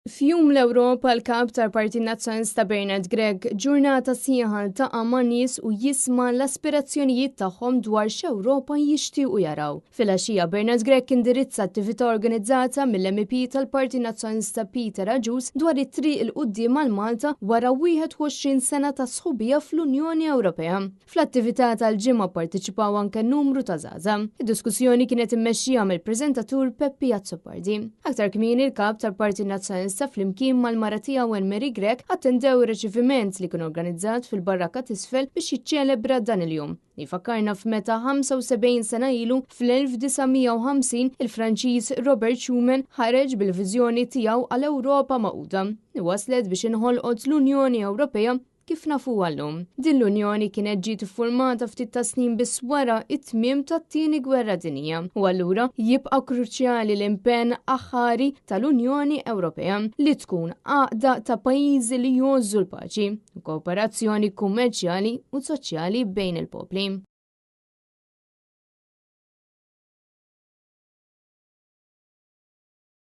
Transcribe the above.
F'Jum l-Ewropa l-Kap tal-Partit Nazzjonalista Bernard Grech ġurnata sħiħa ltaqa' ma' nies u jisma' l-aspirazzjonijiet tagħhom dwar x'Ewropa jixtiequ jaraw. Filgħaxija Bernard Grech indirizza attività organizzata mill-MEP tal-Partit Nazzjonalista Peter Agius dwar it-triq 'il quddiem għal Malta wara 21 sena ta' sħubija fl-Unjoni Ewropea. Fl-attività tal-Ġimgħa pparteċipaw anke numru ta' żgħażagħ. Id-diskussjoni kienet immexxija mill-preżentatur Peppi Azzopardi. Aktar kmieni l-Kap tal-Partit Nazzjonalista flimkien mal-mara tiegħu Anne Marie Grech attendew ir-riċeviment li kien organizzat fil-Barrakka t'Isfel biex jiċċelebra dan il-jum. Li jfakkarna f'meta 75 sena ilu fl-1950 il-Franċiż Robert Schuman ħareġ bil-viżjoni tiegħu għal Ewropa Magħquda li waslet biex inħolqot l-Unjoni Ewropea kif nafuha llum. Din l-Unjoni kienet ġiet iffurmata ftit ta' snin biss wara t-tmiem tat-Tieni Gwerra Dinjija u allura jibqa' kruċjali l-impenn aħħari tal-Unjoni Ewropea li tkun għaqda ta' pajjiżi li jgħożżu l-paċi, kooperazzjoni kummerċjali u soċjali bejn il-popli.